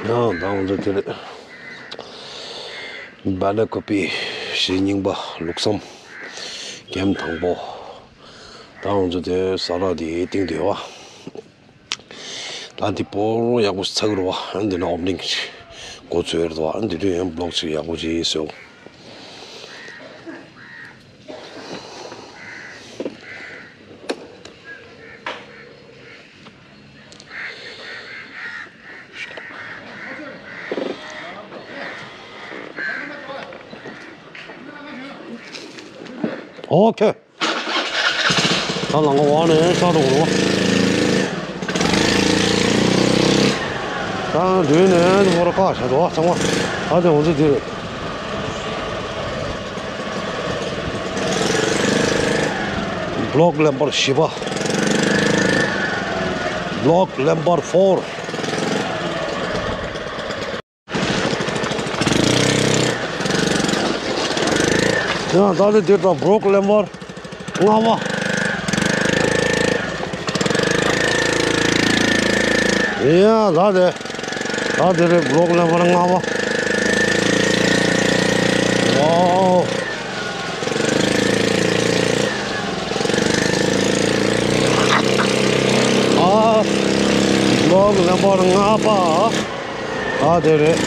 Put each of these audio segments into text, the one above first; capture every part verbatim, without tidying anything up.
ཡང་ད་ང་ཚོ་དེ་རེད། སྦ་ལ་ཀོ་པི་གཞི་རྙིང་པ་ལུགས་བསམ་ཀེམ་དང་པོ། ད་ང་ཚོ་དེ་ས་ར་དེ་སྟེང་དུ་ཡོད་བ། ད་འདི་སྤོ་རོ་ཡག་པོ་ཚགས་རོ་བ། ཨ་འདི་ན་ཨོབ་ནིང་འགོ་ཚུགས་ཡོད་རེད་བ། ཨ་འདི་དུས་ཡང་བློག་ཅིག་ཡག་པོ་ཅིག་བཟོ། ཨོ་ཁེ། ད་ལང་ག་བ་ནས་ཤར་འགྲོ་དགོས། ད་མདུན་ནས་ཧོར་ཁ་ཤར་འགྲོ་ཚང་མ། ད་དེ་ང་ཚོ་འདིར། བློག་ལེམ་བར་བཞི་པ། བློག་ལེམ་བར་ཕོར། ཡང་ད་ལྟ་འདིར་དང་བོག་ལེམ་བར་ལྔ་པ། ཡང་ད་དེ་ད་དེ་རེད། བོག་ལེམ་བར་ལྔ་པ། ཝའོ། ཨ། བོག་ལེམ་བར་ལྔ་པ། ཨ་དེ་རེད།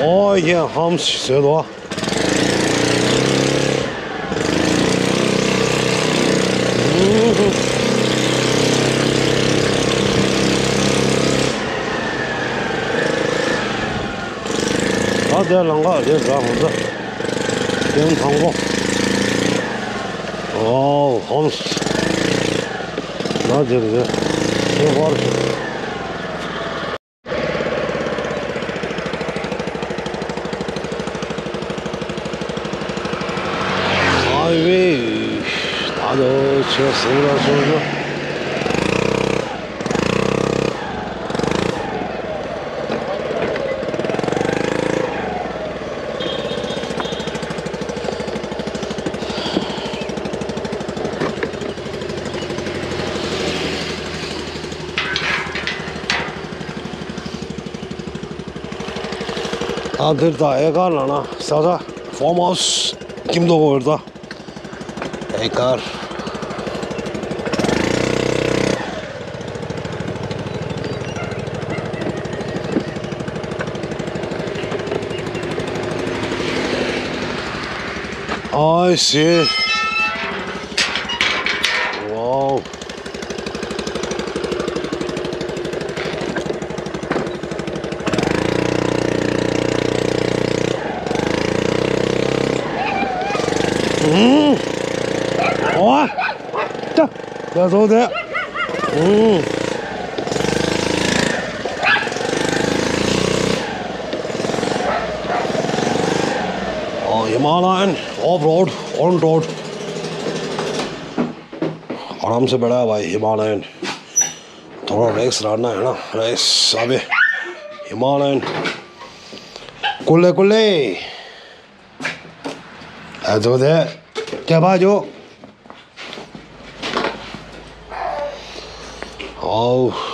ཨོ་ཡེ་ཧམ་སི་ཟེར་དོ། ཨ་དེ་ལང་ག་དེ་ར་ཧམ་ས། དེ་དང་པོ། ཨོ་ཧམ་སི། ཨ་དེ་རེད། དེ་བར། ཨ་ཝེ། ད་དོ་ཆོས་སེམས་ལ་སོང་ན། ད་འདིར་ད་ཨེ་ཀར་ལ་ན་ས་ས་ཕོམ་ཧའུ་སི་ཁྱིམ་ཐོག་བར་ད་ཨེ་ཀར། I see. Wow. ཨུམ། ཨོ། ད། ད་བཟོ་དེ། ཨུམ། ཨོ། Himalayan off road, on road. आराम से बड़ा है भाई, हिमालयन। थोड़ा रेस रहा है ना, रेस अबे। हिमालयन। कुले कुले। आ दो दे। क्या बाजो? आओ।